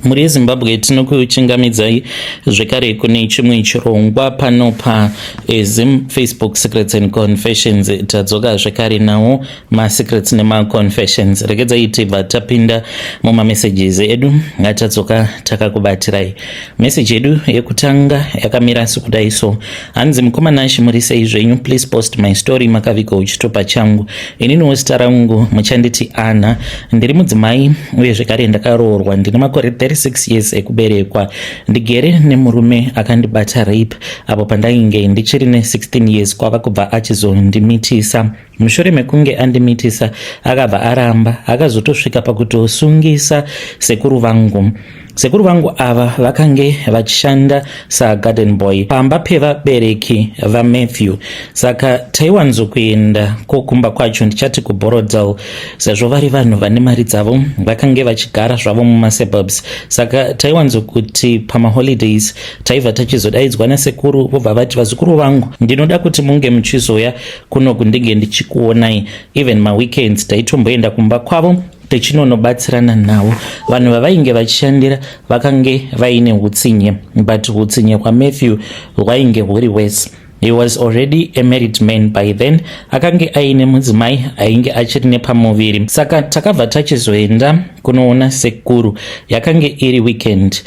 Mhuri yeZimbabwe, tinokuchingamidzai zvekare kune chimwe chirongwa pano paZim Facebook Secrets and Confessions. Tadzoka zvekare nawo masecrets nemaconfessions. Regedzai tibva tapinda mumamessages edu atadzoka takakubatirai. Message yedu yekutanga yakamira sekudai so: Hanzi, "Mukoma Nashi, muri sei zvenyu? Please post my story, makaviga uchitopa changu. Ininiwo zita rangu muchanditi Ana. Ndiri mudzimai uye zvekare ndakaroorwa. Ndine makore 36 years ekuberekwa. Ndigere nemurume akandibata rape apo pandainge ndichiri ne16 years, kwava kubva achizondimitisa. Mushure mekunge andimitisa, akabva aramba, akazotosvika pakutosungisa sekuru vangu. Sekuru vangu ava vakange vachishanda sagarden boy pamba pevabereki vaMatthew, saka taiwanzokuenda kokumba kwacho, ndichati kuBorrowdale, sezvo vari vanhu vane mari dzavo. Vakange vachigara zvavo mumasuburbs, saka taiwanzokuti pamaholidays taibva tachizodaidzwa nasekuru, vobva vati, 'Vazukuru vangu, ndinoda kuti munge muchizoya kunoku, ndinge ndichikuonai.' Even maweekends taitomboenda kumba kwavo tichinonobatsirana navo. Vanhu vavainge vachishandira vakange vaine utsinye, but utsinye hwaMatthew hwainge huri worse. He was already a married man by then, akange aine mudzimai ainge achiri nepamuviri. Saka takabva tachizoenda kunoona sekuru. Yakange iri weekend.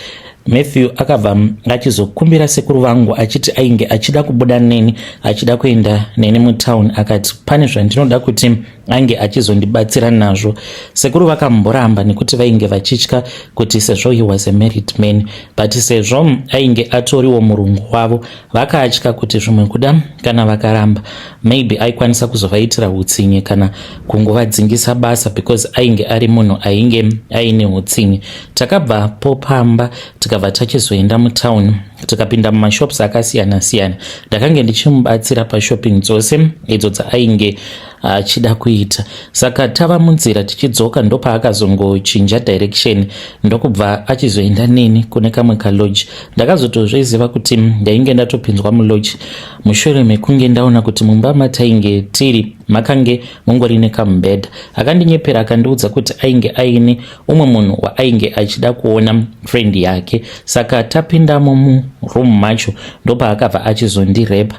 Matthew akabva achizokumbira sekuru vangu achiti ainge achida kubuda neni, achida kuenda neni mutown. Akati pane zvandinoda kuti ange achizondibatsira nazvo. Sekuru vakamboramba nekuti vainge vachitya kuti sezvo he was a married man, but sezvo ainge atoriwo murungu wavo, vakatya kuti zvimwe kuda kana vakaramba, maybe aikwanisa kuzovaitira utsinye kana kungovadzingisa basa, because ainge ari munhu ainge aine utsinye. Takabvapo pamba, tikabva tachizoenda mutown, tikapinda mumashops akasiyana siyana. Ndakange ndichimubatsira pashopping dzose idzo dzaainge achida kuita. Saka tava munzira tichidzoka, ndopaakazongochinja direction, ndokubva achizoenda neni kune kamwe kalodge. Ndakazotozviziva kuti ndainge ndatopinzwa mulodge mushure mekunge ndaona kuti mumba matainge tiri makange mungori nekamubhedha. Akandinyepera, akandiudza kuti ainge aine umwe munhu waainge achida kuona, friend yake. Saka tapindamo muroom macho, ndopaakabva achizondirepa.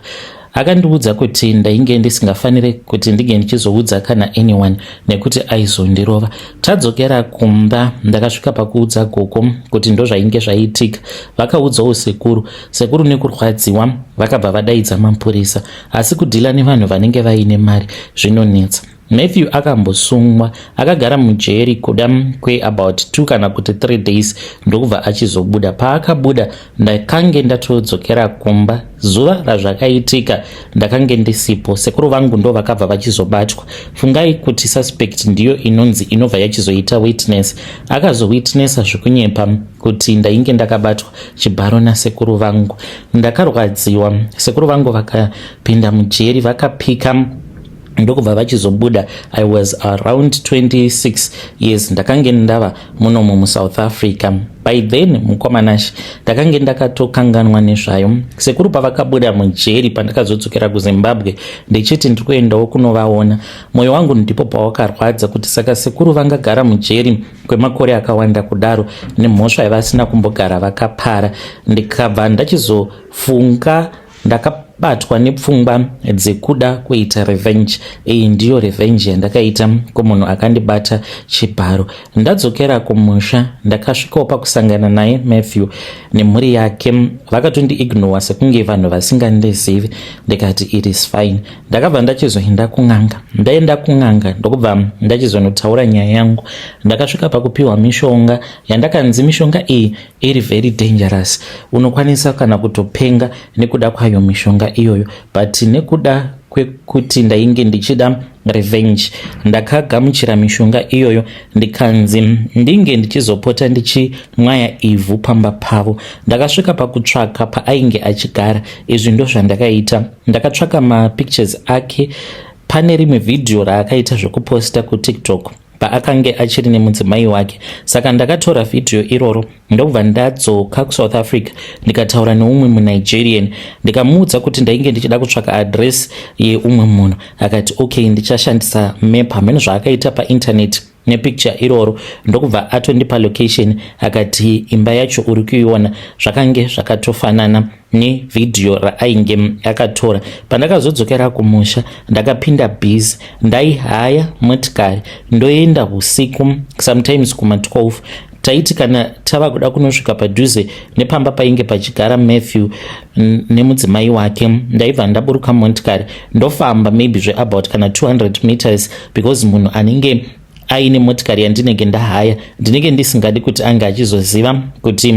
Akandiudza kuti ndainge ndisingafaniri kuti ndinge ndichizoudza kana anyone nekuti aizondirova. Tadzokera kumba, ndakasvika pakuudza gogo kuti ndozvainge zvaitika. Vakaudzawo sekuru. Sekuru nekurwadziwa vakabva vadaidza mapurisa, asi kudhila nevanhu vanenge vaine mari zvinonetsa. Matthew akambosungwa, akagara mujeri kuda kweabout 2 kana kuti 3 days, ndokubva achizobuda. Paakabuda, ndakange ndatodzokera kumba. Zuva razvakaitika ndakange ndisipo. Sekuru vangu ndo vakabva vachizobatwa. Fungai kuti suspect ndiyo inonzi inobva yachizoita witness. Akazowitnessa zvekunyepa kuti ndainge ndakabatwa chibharo nasekuru vangu. Ndakarwadziwa. Sekuru vangu vakapinda mujeri, vakapika, ndokubva vachizobuda. I was around 26 years. Ndakange ndava munomu muSouth Africa by then. Mukoma Nashi, ndakange ndakatokanganwa nezvayo. Sekuru pavakabuda mujeri, pandakazodzokera kuZimbabwe ndichiti ndiri kuendawo kunovaona, mwoyo wangu ndipo pawakarwadza kuti saka sekuru vangagara mujeri kwemakore akawanda kudaro nemhosva yavasina kumbogara vakapara? Ndikabva ndachizofunga, ndakabatwa nepfungwa dzekuda kuita revenge. Iyi ndiyo revenge yandakaita kumunhu akandibata chibharo. Ndadzokera kumusha, ndakasvikawo pakusangana naye Matthew nemhuri yake. Vakatondiignora sekunge vanhu vasingandizivi. Ndikati it is fine. Ndakabva ndachizoenda kun'anga. Ndaenda kun'anga, ndokubva ndachizonotaura nyaya yangu. Ndakasvika pakupiwa mishonga yandakanzi mishonga iyi iri very dangerous, unokwanisa kana kutopenga nekuda kwayo mishonga iyoyo. But nekuda kwekuti ndainge ndichida revenge, ndakagamuchira mishonga iyoyo, ndikanzi ndinge ndichizopota ndichimwaya ivhu pamba pavo. Ndakasvika pakutsvaka paainge achigara. Izvi ndo zvandakaita: ndakatsvaka mapictures ake pane rimwe vhidhiyo raakaita zvekuposta kuTikTok paakange achiri nemudzimai wake. Saka ndakatora vhidhiyo iroro, ndobva ndadzoka kuSouth Africa, ndikataura neumwe muNigerian, ndikamuudza kuti ndainge ndichida kutsvaka address yeumwe munhu. Akati okay, ndichashandisa map. Hamene zvaakaita painternet. Nepicture iroro ndokubva atondipa location, akati imba yacho uri kuiona. Zvakange zvakatofanana nevhidhiyo raainge akatora. Pandakazodzokera kumusha, ndakapinda busy. Ndaihaya motikari, ndoenda usiku, sometimes kuma12. Taiti kana tava kuda kunosvika padhuze nepamba painge pachigara Matthew nemudzimai wake, ndaibva ndaburuka motikari, ndofamba maybe zveabout kana 200 meters, because munhu anenge aine motikari yandinenge ndahaya, ndinenge ndisingadi kuti ange achizoziva kuti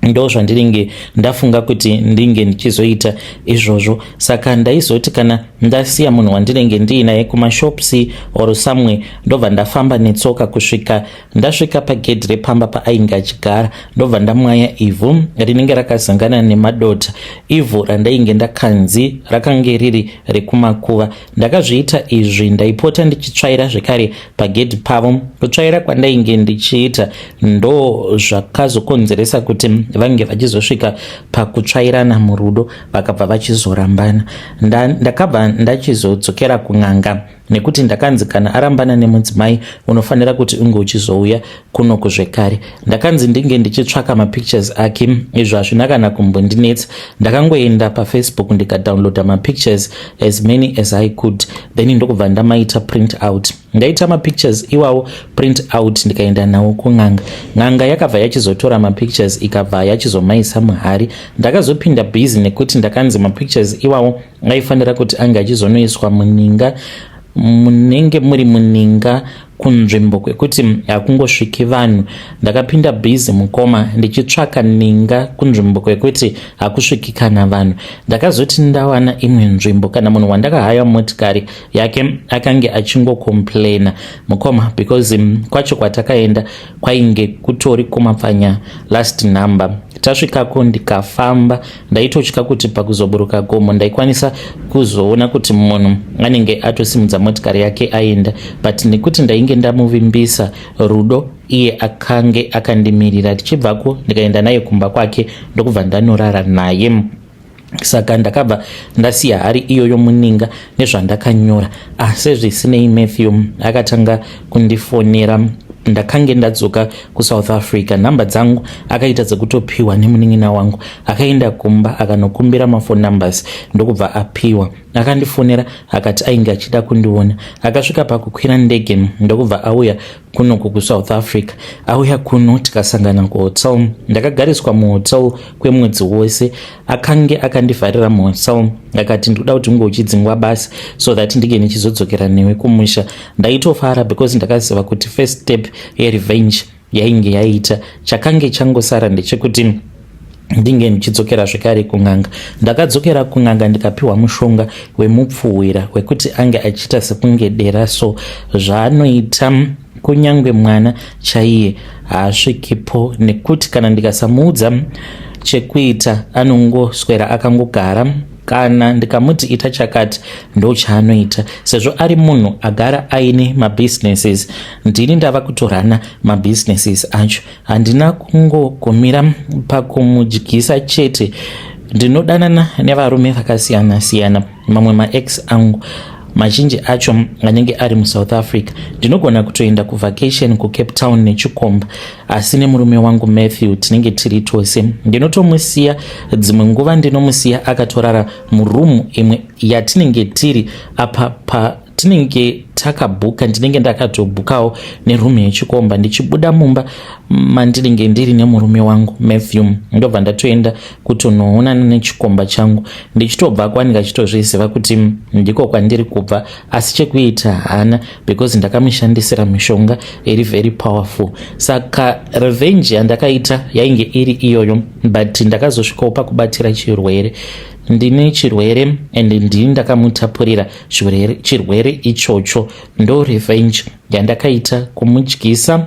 ndo zvandinenge ndafunga kuti ndinge ndichizoita izvozvo. Saka ndaizoti kana ndasiya munhu wandinenge ndiinaye kumashops or somewhere, ndobva ndafamba netsoka kusvika ndasvika pagedhi repamba paainge achigara, ndobva ndamwaya ivhu rinenge rakazangana nemadota, ivhu randainge ndakanzi rakange riri rekumakuva. Ndakazviita izvi. Ndaipota ndichitsvaira zvekare pagedhi pavo. Kutsvaira kwandainge ndichiita ndo zvakazokonzeresa kuti vange vachizosvika pakutsvairana murudo, vakabva vachizorambana. Ndakabva ndachizodzokera kun'anga nekuti ndakanzi kana arambana nemudzimai, unofanira kuti unge uchizouya kunoku zvekare. Ndakanzi ndinge ndichitsvaka mapictures ake. Izvo hazvina kana kumbondinetsa. Ndakangoenda paFacebook, ndikadownloada mapictures as many as I could, then ndokubva ndamaita print out. Ndaita mapictures iwawo print out, ndikaenda nawo kun'anga. N'anga yakabva yachizotora mapictures, ikabva yachizomaisa muhari. Ndakazopinda busy nekuti ndakanzi mapictures iwawo aifanira kuti ange achizonoiswa muninga, munenge muri muninga, kunzvimbo kwekuti hakungosviki vanhu. Ndakapinda busy, mukoma, ndichitsvaka ninga kunzvimbo kwekuti hakusviki kana vanhu. Ndakazoti ndawana imwe nzvimbo, kana munhu wandakahaya motikari yake akange achingocomplaina, mukoma, because kwacho kwatakaenda kwainge kutori kumapfanya last number. Tasvikako, ndikafamba. Ndaitotya kuti pakuzoburuka gomo ndaikwanisa kuzoona kuti munhu anenge atosimudza motikari yake aenda, but nekuti ndainge ndamuvimbisa rudo, iye akange akandimirira. Tichibvako, ndikaenda naye kumba kwake, ndokubva ndanorara naye. Saka ndakabva ndasiya hari iyoyo muninga nezvandakanyora. Asi zvisinei, Matthew akatanga kundifonera ndakange ndadzoka kuSouth Africa. Nhamba dzangu akaita dzekutopiwa nemunin'ina wangu. Akaenda kumba, akanokumbira mafone numbers, ndokubva apiwa. Akandifonera, akati ainge achida kundiona. Akasvika pakukwira ndege, ndokubva auya kunoku kuSouth Africa. Auya kuno, tikasangana kuhotel. Ndakagariswa muhotel kwemwedzi wose. Akange akandivharira muhotel, akati, "Ndikuda kuti unge uchidzingwa basa so that ndinge ndichizodzokera newe kumusha." Ndaitofara because ndakaziva kuti first step yerevenge yainge yaita. Chakange changosara ndechekuti ndinge ndichidzokera zvekare kun'anga. Ndakadzokera kun'anga, ndikapiwa mushonga wemupfuwira wekuti ange achiita sekunge dera. So zvaanoita, kunyange mwana chaiye haasvikipo, nekuti kana ndikasamuudza chekuita, anongoswera akangogara. Kana ndikamuti ita chakati, ndo chaanoita. Sezvo ari munhu agara aine mabusinesses, ndini ndava kutorana mabusinesses acho. Handina kungogumira pakumudyisa chete. Ndinodanana nevarume vakasiyana siyana, mamwe maex angu mazhinji acho anenge ari muSouth Africa. Ndinogona kutoenda kuvacation kuCape Town nechikomba, asi nemurume wangu Matthew tinenge tiri tose. Ndinotomusiya, dzimwe nguva ndinomusiya akatorara murumu imwe yatinenge tiri. Apa patinenge takabhuka, ndinenge ndakatobhukawo nerumu yechikomba. Ndichibuda mumba mandinenge ndiri nemurume wangu Matthew, ndobva ndatoenda kutonoonana nechikomba changu. Ndichitobva kwandingachitozviziva kuti ndiko kwandiri kubva, asi chekuita hana, because ndakamushandisira mishonga iri very powerful. Saka revenge yandakaita yainge iri iyoyo, but ndakazosvikawo pakubatira chirwere. Ndine chirwere and ndini ndakamutapurira chirwere ichocho. Ndo revenge yandakaita, kumudyisa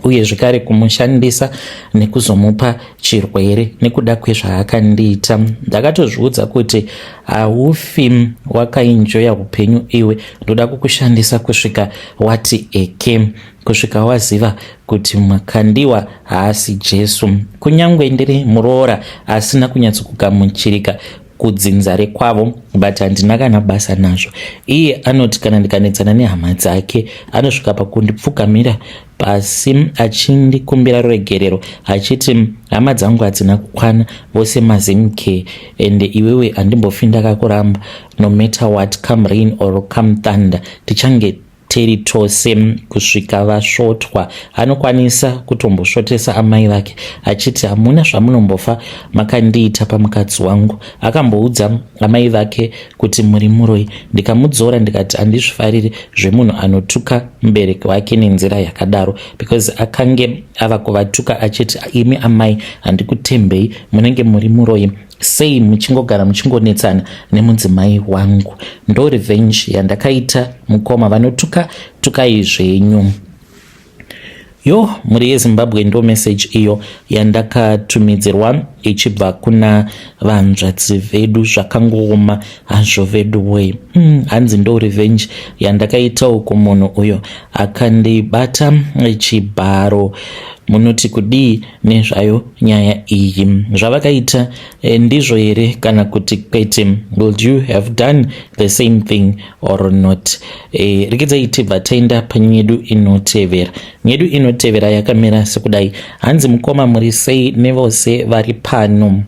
uye zvekare kumushandisa nekuzomupa chirwere nekuda kwezvaakandiita. Ndakatozviudza kuti haufi wakaenjoya upenyu iwe, ndoda kukushandisa kusvika wati eke, kusvika waziva kuti Makandiwa haasi Jesu. Kunyange ndiri muroora asina kunyatsokugamuchirika. kudzinza rekwavo, but handina kana basa nazvo. Iye anoti kana ndikanetsana nehama dzake, anosvika pakundipfugamira pasi achindikumbira ruregerero, achiti hama dzangu hadzina kukwana, vose maZimcare, and iwewe handimbofi ndakakuramba. No matter what, come rain or come thunder, tichange tiri tose kusvika vasvotwa. Anokwanisa kutombosvotesa amai vake achiti, "Hamuna zvamunombofa makandiita pamukadzi wangu." Akamboudza amai vake kuti, "Muri muroi." Ndikamudzora ndikati handizvifariri zvemunhu anotuka mubereki wake nenzira yakadaro, because akange ava kuvatuka achiti, "Imi amai, handikutembei, munenge muri muroi. Sei muchingogara muchingonetsana nemudzimai wangu?" Ndo revenge yandakaita, mukoma. Vanotuka, tukai zvenyu. Yo, mhuri yeZimbabwe, ndo message iyo yandakatumidzirwa ichibva kuna vanzvadzi vedu. Zvakangooma hazvo vedu wei. Hanzi ndo revenge yandakaitawo kumunhu uyo akandibata chibharo. Munoti kudii nezvayo nyaya iyi? Zvavakaita ndizvo here kana kuti kwete? Would you have done the same thing or not? Rekedzai tibva taenda panyedu inotevera. Nyedu inotevera yakamira sekudai. Hanzi, "Mukoma, muri sei nevose vari pano?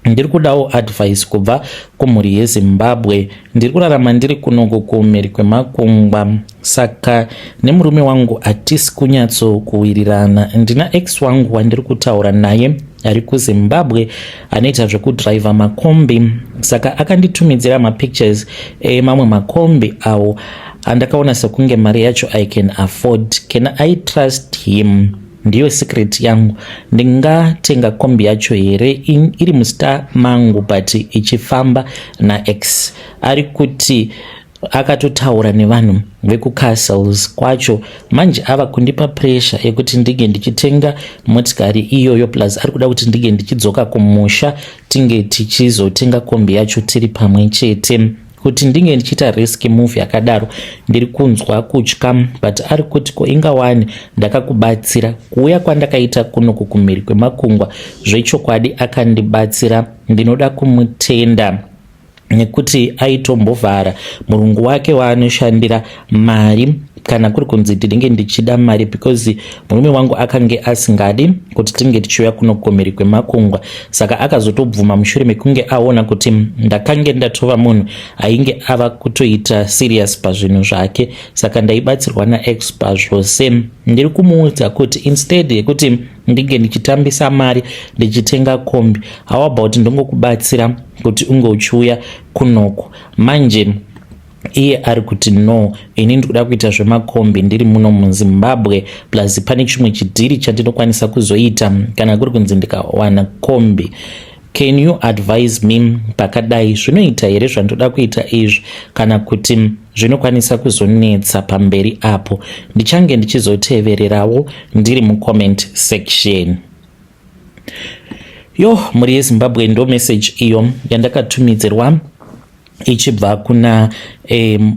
Ndiri kudawo advice kubva kumhuri yeZimbabwe. Ndiri kurarama ndiri kunoko kumhiri kwemakungwa, saka nemurume wangu hatisi kunyatsokuwirirana. Ndina ex wangu wandiri kutaura naye ari kuZimbabwe, anoita zvekudhiraivha makombi. Saka akanditumidzira mapictures emamwe makombi awo andakaona sekunge mari yacho I can afford. Can I trust him? Ndiyo secret yangu. Ndingatenga kombi yacho here iri muzita mangu but ichifamba naex? Ari kuti akatotaura nevanhu vekucastles kwacho. Manje ava kundipa pressure yekuti ndinge ndichitenga motikari iyoyo, plus ari kuda kuti ndinge ndichidzoka kumusha, tinge tichizotenga kombi yacho tiri pamwe chete. Kuti ndinge ndichiita risk move yakadaro, ndiri kunzwa kutya, but ari kuti, 'Ko ingawani ndakakubatsira kuuya kwandakaita kunoku kumhiri kwemakungwa.' Zvechokwadi akandibatsira, ndinoda kumutenda nekuti aitombovhara murungu wake waanoshandira mari kana kuri kunzi ndinenge ndichida mari, because murume wangu akange asingadi kuti tinge tichiuya kuno kumhiri kwemakungwa. Saka akazotobvuma mushure mekunge aona kuti ndakange ndatova munhu ainge ava kutoita serious pazvinhu zvake. Saka ndaibatsirwa naex pazvose. Ndiri kumuudza kuti instead yekuti ndinge ndichitambisa mari ndichitenga kombi, how about ndongokubatsira kuti unge uchiuya kunoku? Manje iye ari kuti, 'No, ini ndikuda kuita zvemakombi ndiri muno muZimbabwe, plus pane chimwe chidhiri chandinokwanisa kuzoita kana kuri kunzi ndikawana kombi.' Can you advise me pakadai? Zvinoita here zvandoda kuita izvi, kana kuti zvinokwanisa kuzonetsa pamberi apo? Ndichange ndichizotevererawo ndiri mucomment section." Yo, mhuri yeZimbabwe, ndo message iyo yandakatumidzirwa ichibva kuna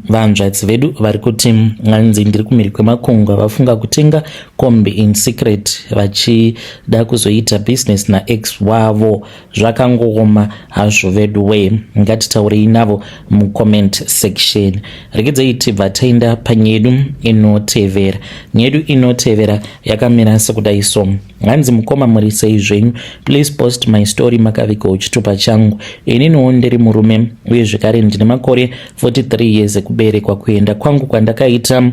vanzvadzi vedu vari kuti hanzi ndiri kumhiri kwemakungwa, vafunga kutenga kombi in secret vachida kuzoita business naex wavo. Zvakangooma hazvo vedu we. Ngatitaurei navo mucomment section. Regedzai tibva taenda panyedu inotevera. Nyedu inotevera yakamira sekudai so. Hanzi, "Mukoma, muri sei zvenyu? Please post my story makavigawo chitupa changu. Ininiwo ndiri murume uye zvekare ndine makore 43 years ekuberekwa. Kuenda kwangu kwandakaita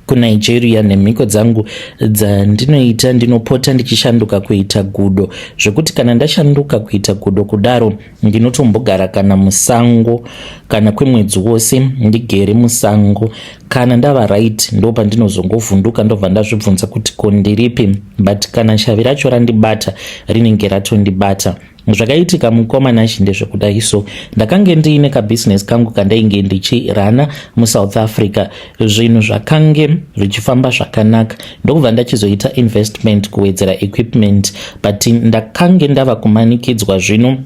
kuNigeria nemhiko dzangu dzandinoita, ndinopota ndichishanduka kuita gudo, zvekuti kana ndashanduka kuita gudo kudaro, ndinotombogara kana musango kana kwemwedzi wose ndigere musango. Kana ndava right, ndo pandinozongovhunduka, ndobva ndazvibvunza kuti ko ndiripi? But kana shavi racho randibata, rinenge ratondibata. Zvakaitika, mukoma Nashi, ndezvekudai so. Ndakange ndiine kabhizinesi kangu kandainge ndichirana muSouth Africa. Zvinhu zvakange zvichifamba zvakanaka, ndokubva ndachizoita investment kuwedzera equipment, but ndakange ndava kumanikidzwa zvino.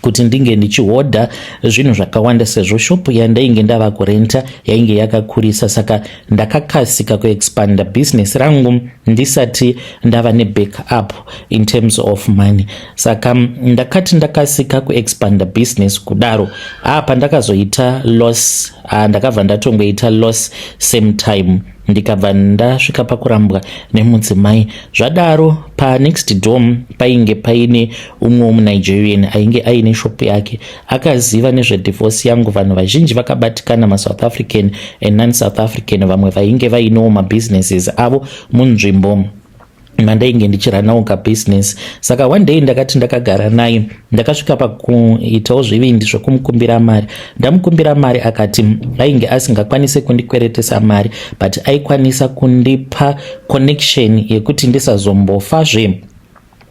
Kuti ndinge ndichihodha zvinhu zvakawanda sezvo shopu yandainge ndava kurenta yainge yakakurisa, saka ndakakasika kuexpanda business rangu ndisati ndava nebackup in terms of money. Saka ndakati ndakasika kuexpanda business kudaro, apa ndakazoita loss. Ndakabva ndatongoita loss same time, ndikabva ndasvika pakurambwa nemudzimai. Zvadaro, panext door painge paine umwe wemuNigerian ainge aine shopu yake. Akaziva nezvedivorce yangu. Vanhu vazhinji vakabatikana, maSouth African and non-South African, vamwe vainge vainewo mabusinesses avo munzvimbo mandainge ndichirunawo kabusiness. Saka one day ndakati ndakagara naye, ndakasvika pakuitawo zvivindi zvekumukumbira mari. Ndamukumbira mari, akati ainge asingakwanisi kundikweretesa mari, but aikwanisa kundipa connection yekuti ndisazombofazve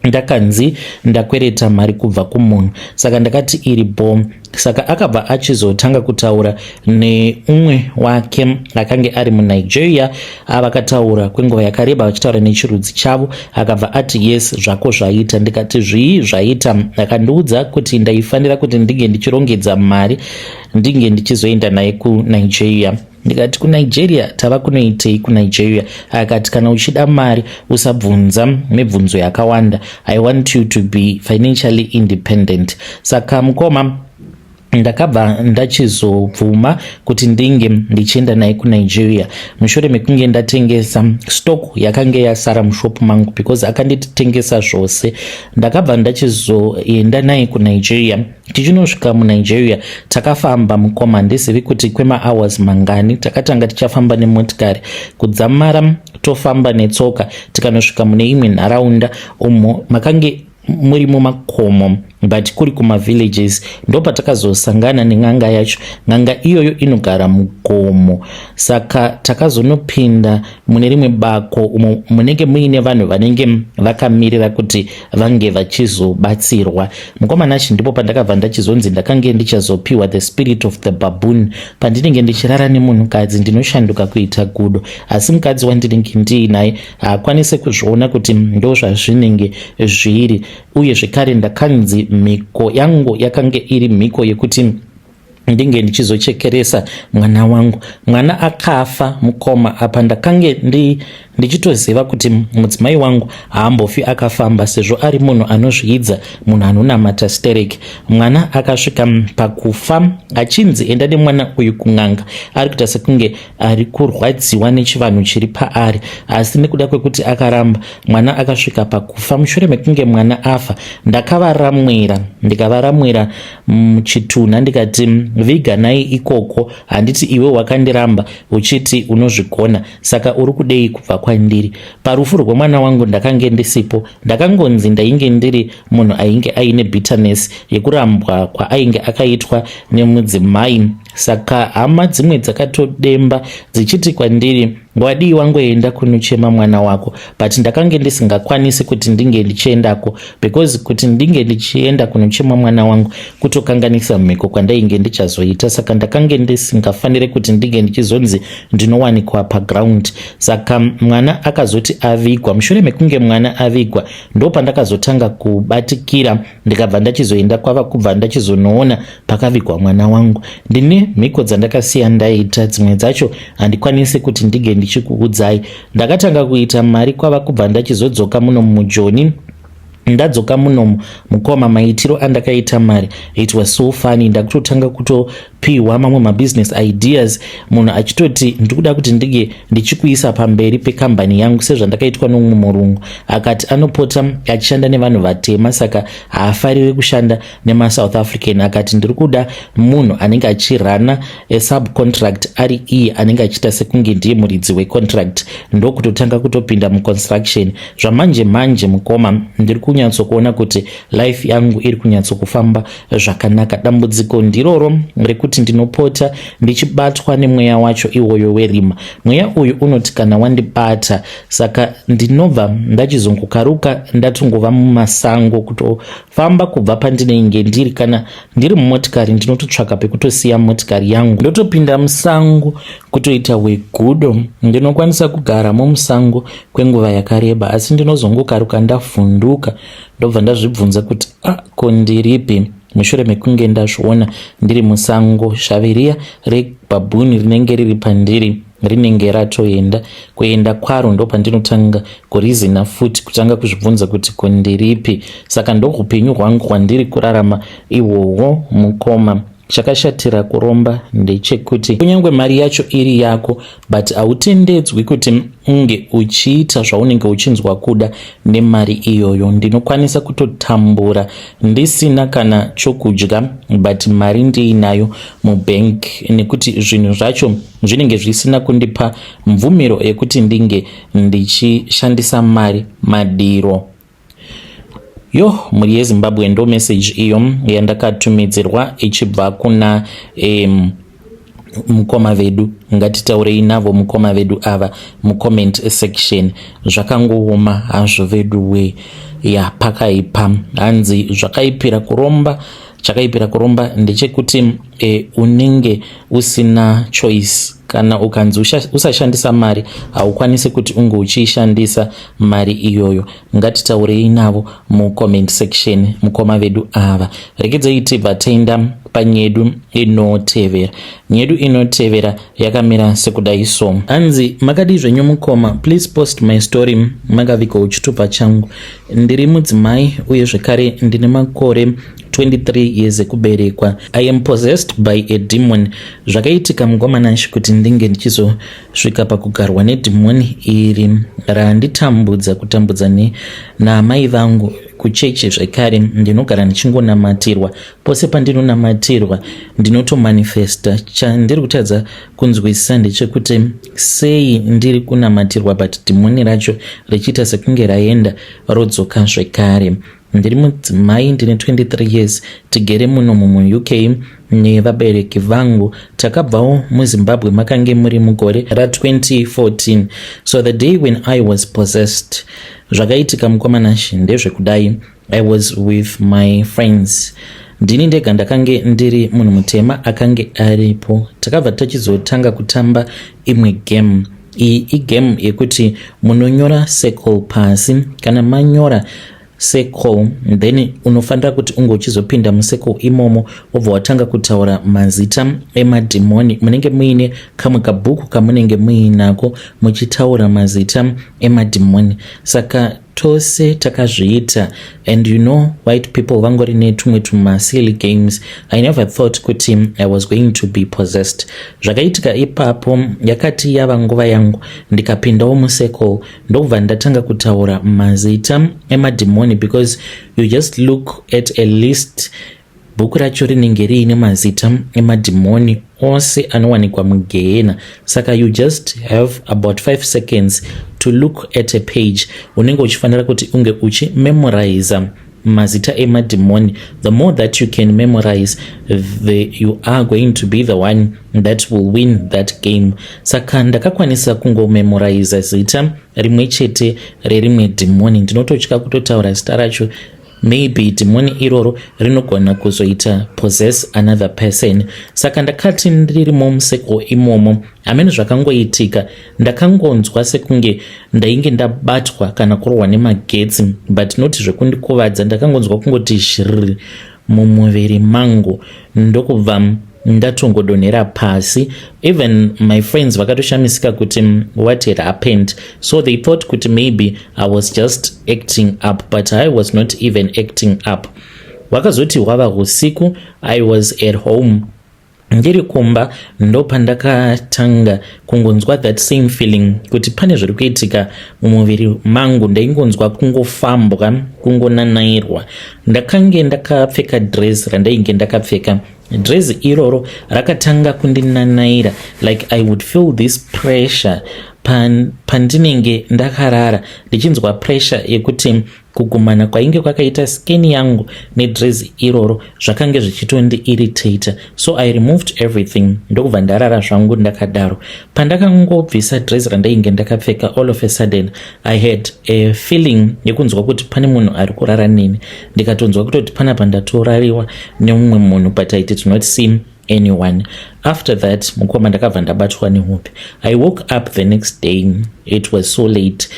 ndakanzi ndakwereta mari kubva kumunhu. Saka ndakati iri bom. Saka akabva achizotanga kutaura neumwe wake akange ari muNigeria. Vakataura kwenguva yakareba vachitaura nechirudzi chavo. Akabva ati, "Yes, zvako zvaita." Ndikati, "Zvii zvaita?" Akandiudza kuti ndaifanira kuti ndinge ndichirongedza mari, ndinge ndichizoenda naye kuNigeria. Ndikati, "KuNigeria? Tava kunoitei kuNigeria?" Akati, "Kana uchida mari, usabvunza mibvunzo yakawanda. I want you to be financially independent." Saka mukoma, ndakabva ndachizobvuma kuti ndinge ndichienda naye kuNigeria mushure mekunge ndatengesa stock yakange yasara mushopu mangu, because akanditengesa zvose. Ndakabva ndachizoenda naye kuNigeria. Tichinosvika muNigeria, takafamba mukoma, handizivi kuti kwemahours mangani. Takatanga tichafamba nemotikari, kudzamara tofamba netsoka, tikanosvika mune imwe nharaunda umo makange muri mumakomo, but kuri kumavillages. Ndopatakazosangana nen'anga yacho. N'anga iyoyo inogara mugomo. Saka takazonopinda mune rimwe bako umo munenge muine vanhu vanenge vakamirira kuti vange vachizobatsirwa. Mukomanachi, ndipo pandakabva ndachizonzi ndakange ndichazopiwa the spirit of the baboon. Pandinenge ndichirara nemunhukadzi, ndinoshanduka kuita gudo, asi mukadzi wandinenge ndiinaye haakwanisi kuzviona kuti ndo zvazvinenge zviri. Uye zvekare ndakanzi mhiko yangu yakange iri mhiko yekuti ndinge ndichizochekeresa mwana wangu. Mwana akafa mukoma. Apa ndakange ndichitoziva kuti mudzimai wangu haambofi akafamba, sezvo ari munhu anozviidza, munhu anonamata sterek. Mwana akasvika pakufa, achinzi enda nemwana uyu kun'anga, ari kuita sekunge ari kurwadziwa nechivanhu chiri paari, asi nekuda kwekuti akaramba, mwana akasvika pakufa. Mushure mekunge mwana afa, ndakavaramwira, ndikavaramwira chitunha, ndikati, "Viganai ikoko. Handiti iwe wakandiramba uchiti unozvigona? Saka uri kudei kubva kwandiri?" Parufu rwemwana wangu ndakange ndisipo. Ndakangonzi ndainge ndiri munhu ainge aine bitterness yekurambwa kwaainge akaitwa nemudzimai. Saka hama dzimwe dzakatodemba dzichiti kwandiri, "Wadii wangoenda kunochema mwana wako?" But ndakange ndisingakwanisi kuti ndinge ndichiendako, because kuti ndinge ndichienda kunochema mwana wangu kutokanganisa mhiko kwandainge ndichazoita. Saka ndakange ndisingafaniri kuti ndinge ndichizonzi ndinowanikwa paground. Saka mwana akazoti avigwa, mushure mekunge mwana avigwa, ndopandakazotanga kubatikira. Ndikabva ndachizoenda kwava kubva ndachizonoona pakavigwa mwana wangu. Ndine mhiko dzandakasiya ndaita, dzimwe dzacho handikwanisi kuti ndinge ndichikuudzai. Ndakatanga kuita mari, kwava kubva ndachizodzoka muno muJoni. Ndadzoka munomu mukoma, maitiro andakaita mari, it was so funny. Ndakutotanga kutopiwa mamwe mabusiness ideas, munhu achitoti, "Ndikuda kuti ndinge ndichikuisa pamberi pekambani yangu," sezvandakaitwa nomumwe murungu. Akati anopota achishanda nevanhu vatema, saka haafariri kushanda nemaSouth African. Akati, "Ndiri kuda munhu anenge achiruna esubcontract, ari iye anenge achiita sekunge ndiye muridzi wecontract." Ndokutotanga kutopinda muconstruction. Zvamanje manje mukoma, ndiri kunyatsokuona kuti life yangu iri kunyatsokufamba zvakanaka. Dambudziko ndiroro rekuti ndinopota ndichibatwa nemweya wacho iwoyo werima. Mweya uyu unoti kana wandibata, saka ndinobva ndachizongokaruka, ndatongova mumasango, kutofamba kubva pandinenge ndiri. Kana ndiri mumotikari, ndinototsvaka pekutosiya motikari yangu, ndotopinda musango kutoita hwegudo. Ndinokwanisa kugara musango kwenguva yakareba, asi ndinozongokaruka ndavhunduka. Ndobva ndazvibvunza kuti ah, ko ndiripi? Mushure mekunge ndazviona ndiri musango, shavi riya rebhabhuni rinenge riri pandiri rinenge ratoenda. Kuenda kwaro ndopandinotanga kurizina futi, kutanga kuzvibvunza kuti ko ndiripi. Saka ndohupenyu hwangu hwandiri kurarama ihwohwo mukoma. Chakashatira kuromba ndechekuti kunyange mari yacho iri yako, but hautendedzwi kuti unge uchiita zvaunenge uchinzwa kuda nemari iyoyo. Ndinokwanisa kutotambura ndisina kana chokudya, but mari ndiinayo mubank, nekuti zvinhu zvacho zvinenge zvisina kundipa mvumiro yekuti ndinge ndichishandisa mari madiro. Yo, mhuri yeZimbabwe, ndo message iyo yandakatumidzirwa ichibva kuna mukoma vedu. Ngatitaurei navo mukoma vedu ava mucomment section. Zvakangooma hazvo vedu we. Ya, pakaipa. Hanzi zvakaipira kuromba, chakaipira kuromba ndechekuti unenge usina choice. Kana ukanzi usashandisa mari, haukwanisi kuti unge uchiishandisa mari iyoyo. Ngatitaurei navo mucomment section mukoma vedu ava. Regedzei tibva taenda panyedu inotevera. Nyedu inotevera yakamira sekudai so. Hanzi, "Makadii zvenyu mukoma? Please post my story makavigawo chitupa changu. Ndiri mudzimai uye zvekare ndine makore 23 years ekuberekwa. I am possessed by a demon. Zvakaitika mukoma kuti ndinge ndichizosvika pakugarwa nedhimoni iri randitambudza kutambudza naamai vangu kuchechi. Zvekare ndinogara ndichingonamatirwa. Pose pandinonamatirwa ndinotomanifesta. Chandiri kutadza kunzwisisa ndechekuti sei ndiri kunamatirwa but dhimoni racho richiita sekunge raenda, rodzoka zvekare. Ndiri mudzimai, ndine 23 years. Tigere muno muUK nevabereki vangu. Takabvawo muZimbabwe makange muri mugore ra2014. So the day when I was possessed, zvakaitika mukoma Nashi ndezvekudai. I was with my friends. Ndini ndega ndakange ndiri munhu mutema akange aripo. Takabva tachizotanga kutamba imwe game. Iyi igame yekuti munonyora circle pasi. Kana manyora circle, then unofanira kuti unge uchizopinda mucircle imomo, wobva watanga kutaura mazita emadhimoni. Munenge muine kamwe kabhuku kamunenge muinako, muchitaura mazita emadhimoni. Saka tose takazviita, and you know white people vangori netumwe tumasilly games. I never thought kuti I was going to be possessed. Zvakaitika ipapo, yakati yava nguva yangu, ndikapindawo mucircle, ndobva ndatanga kutaura mazita emadhimoni, because you just look at a list. Bhuku racho rinenge riine mazita emadhimoni ose anowanikwa mugehena. Saka you just have about 5 seconds to look at a page. Unenge uchifanira kuti unge uchimemoriza mazita emadhimoni. The more that you can memorize, you are going to be the one that will win that game. Saka ndakakwanisa kungomemoriza zita rimwe chete rerimwe dhimoni. Ndinototya kutotaura zita racho. Maybe dhimoni iroro rinogona kuzoita possess another person. Saka ndakati ndirimo mucircle imomo, hamene zvakangoitika, ndakangonzwa sekunge ndainge ndabatwa kana kurohwa nemagetsi, but not zvekundikuvadza. Ndakangonzwa kungoti zhiriri mumuviri mangu, ndokubva ndatongodonhera pasi. Even my friends vakatoshamisika kuti what had happened. So they thought kuti maybe I was just acting up, but I was not even acting up. Wakazoti hwava usiku, I was at home, ndiri kumba, ndopandakatanga kungonzwa that same feeling kuti pane zviri kuitika mumuviri mangu. Ndaingonzwa kungofambwa, kungonanairwa. Ndakange ndakapfeka dress randainge ndakapfeka. Dress iroro rakatanga kundinanaira, like I would feel this pressure pandinenge ndakarara, ndichinzwa pressure yekuti kugumana kwainge kwakaita skin yangu nedress iroro zvakange zvichitondiirritata. So I removed everything, ndokubva ndarara zvangu ndakadaro. Pandakangobvisa dress randainge ndakapfeka, all of a sudden I had a feeling yekunzwa kuti pane munhu ari kurara neni. Ndikatonzwa kutoti panapa ndatorariwa nemumwe munhu, but I did not see anyone. After that, mukoma, ndakabva ndabatwa nehope. I woke up the next day, it was so late.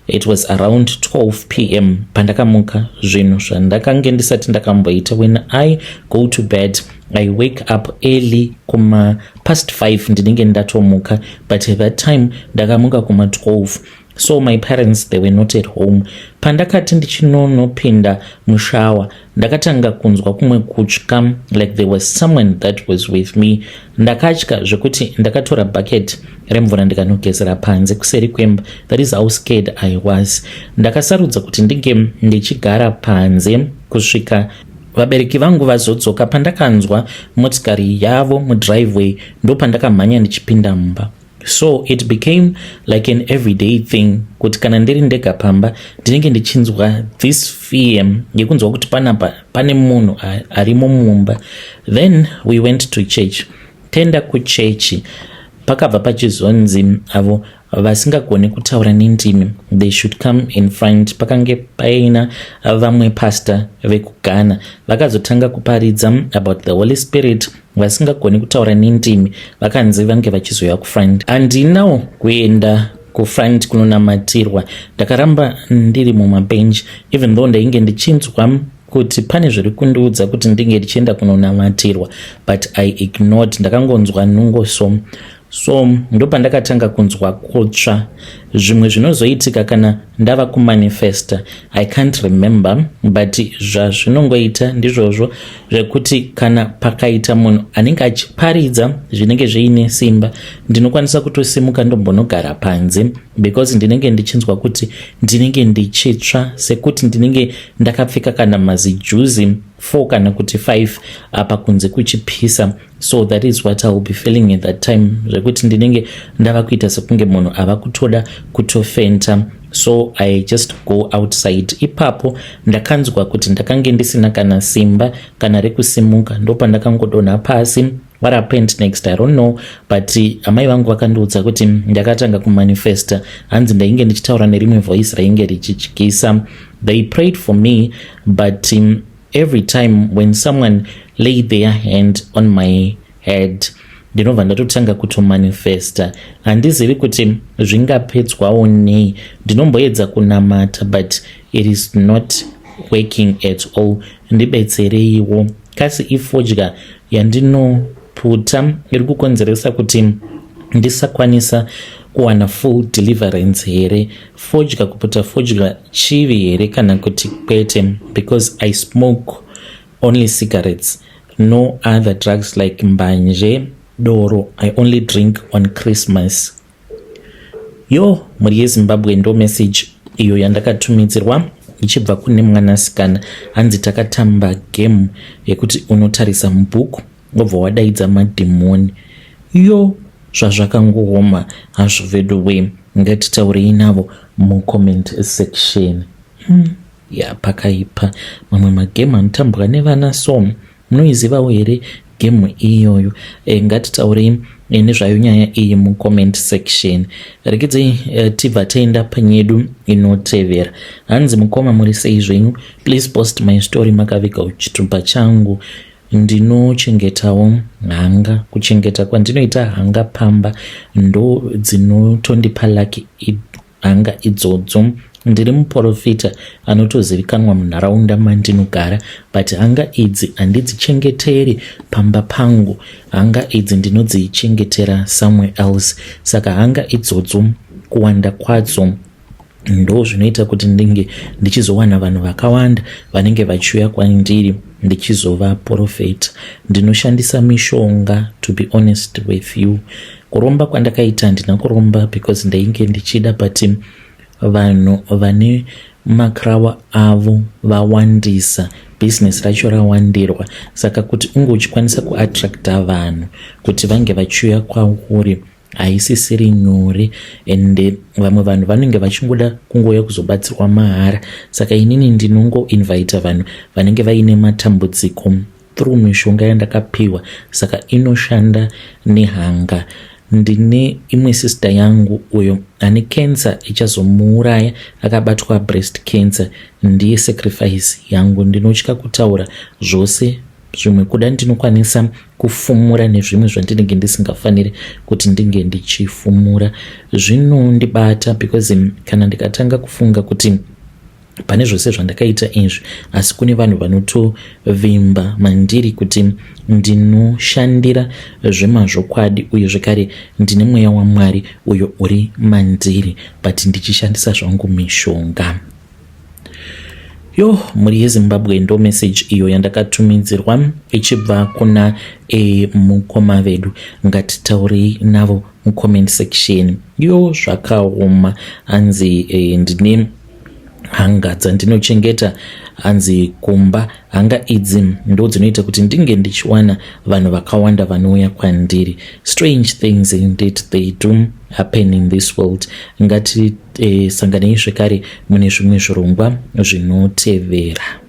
It was around 12 p.m. pandakamuka, zvinhu zvandakange ndisati ndakamboita. When I go to bed, I wake up early, kuma past 5 ndinenge ndatomuka, but at that time ndakamuka kuma 12. So my parents, they were not at home. Pandakati ndichinonopinda mushower, ndakatanga kunzwa kumwe kutya, like there was someone that was with me. Ndakatya zvekuti ndakatora bucket remvura ndikanogezera panze kuseri kwemba. That is how scared I was. Ndakasarudza kuti ndinge ndichigara panze kusvika vabereki vangu vazodzoka. Pandakanzwa motikari yavo mudriveway, ndopandakamhanya ndichipinda mumba. So it became like an everyday thing kuti kana ndiri ndega pamba, ndinenge ndichinzwa this fear yekunzwa kuti panapa pane munhu arimo mumba. Then we went to church. Tenda kuchechi, pakabva pachizonzi avo vasingagoni kutaura nendimi, they should come in front. Pakange paina vamwe pastor vekuGhana vakazotanga kuparidza about the Holy Spirit. Vasingagoni kutaura nendimi vakanzi vange vachizoya kufront. Handinawo kuenda kufront kunonamatirwa, ndakaramba ndiri mumabench, even though ndainge ndichinzwa kuti pane zviri kundiudza kuti ndinge ndichienda kunonamatirwa, but I ignored. Ndakangonzwa nungo. So ndopandakatanga kunzwa kutsva. Zvimwe zvinozoitika kana ndava kumanifesta, I can't remember, but zvazvinongoita ndizvozvo zvekuti kana pakaita munhu anenge achiparidza zvinenge zviine simba, ndinokwanisa kutosimuka ndombonogara panze, because ndinenge ndichinzwa kuti ndinenge ndichitsva, sekuti ndinenge ndakapfeka kana mazijuzi 4 kana kuti 5, apa kunze kuchipisa. So that is what I will be feeling at that time, zvekuti ndinenge ndava kuita sekunge munhu ava kutoda kutofenta. So I just go outside. Ipapo ndakanzwa kuti ndakange ndisina kana simba kana rekusimuka, ndopandakangodonha pasi. What happened next, I don't know, but amai vangu vakandiudza kuti ndakatanga kumanifesta. Hanzi ndainge ndichitaura nerimwe voice rainge richityisa. They prayed for me, but every time when someone laid their hand on my head, ndinobva ndatotanga kutomanifesta. Handizivi kuti zvingapedzwawo nei. Ndinomboedza kunamata, but it is not working at all. Ndibetsereiwo. Kasi ifodya yandinoputa iri kukonzeresa kuti ndisakwanisa kuwana full deliverance here? Fodya, kuputa fodya chivi here kana kuti kwete? Because I smoke only cigarettes, no other drugs like mbanje. Doro I only drink on Christmas. Yo, mhuri yeZimbabwe, ndo message iyo yandakatumidzirwa ichibva kune mwanasikana. Hanzi takatamba game yekuti unotarisa mubhuku wobva wadaidza madhimoni. Yo, zvazvakangooma hazvo veduwe. Ngatitaurei navo mucomment section. Ya, pakaipa. Mamwe magame anotambwa nevana, so munoizivawo here game iyoyo? Ngatitaurei nezvayo nyaya iyi mucomment section. Rekedzei tibva taenda panyedu inotevera. Hanzi, "Mukoma, muri sei zvenyu? Please post my story. Makaviga chitupa changu. Ndinochengetawo hanga. Kuchengeta kwandinoita hanga pamba, ndo dzinotondipa lucky hanga idzodzo. Ndiri muprofita anotozivikanwa munharaunda mandinogara, but hanga idzi handidzichengeteri pamba pangu. Hanga idzi ndinodzichengetera somewhere else. Saka hanga idzodzo, kuwanda kwadzo ndo zvinoita kuti ndinge ndichizowana vanhu vakawanda vanenge vachiuya kwandiri ndichizovaprofeta. Ndinoshandisa mishonga. To be honest with you, kuromba kwandakaita, handina kuromba because ndainge ndichida, but vanhu vane makrawa avo vawandisa, bhizinesi racho rawandirwa. Saka kuti unge uchikwanisa kuattracta vanhu kuti vange vachiuya kwauri haisisiri nyore, ende vamwe vanhu vanenge vachingoda kungouya kuzobatsirwa mahara. Saka inini ndinongoinvita vanhu vanenge vaine matambudziko through mishonga yandakapiwa, saka inoshanda nehanga. Ndine imwe sister yangu uyo ane cancer ichazomuuraya, akabatwa breast cancer. Ndiye sacrifice yangu. Ndinotya kutaura zvose. Zvimwe kuda ndinokwanisa kufumura nezvimwe zvandinenge ndisingafaniri kuti ndinge ndichifumura. Zvinondibata because kana ndikatanga kufunga kuti pane zvose zvandakaita izvi, asi kune vanhu vanotovimba mandiri kuti ndinoshandira zvemazvokwadi uye zvekare ndine mweya waMwari uyo uri mandiri, but ndichishandisa zvangu mishonga. Yo, mhuri yeZimbabwe, ndo message iyo yandakatumidzirwa ichibva kuna mukoma vedu. Ngatitaurei navo mucomment section. Yo, zvakaoma. Hanzi ndine hanga dzandinochengeta, hanzi kumba. Hanga idzi ndo dzinoita kuti ndinge ndichiwana vanhu vakawanda vanouya kwandiri. Strange things indeed, they do happen in this world. Ngatisanganei zvekare mune zvimwe zvirongwa zvinotevera.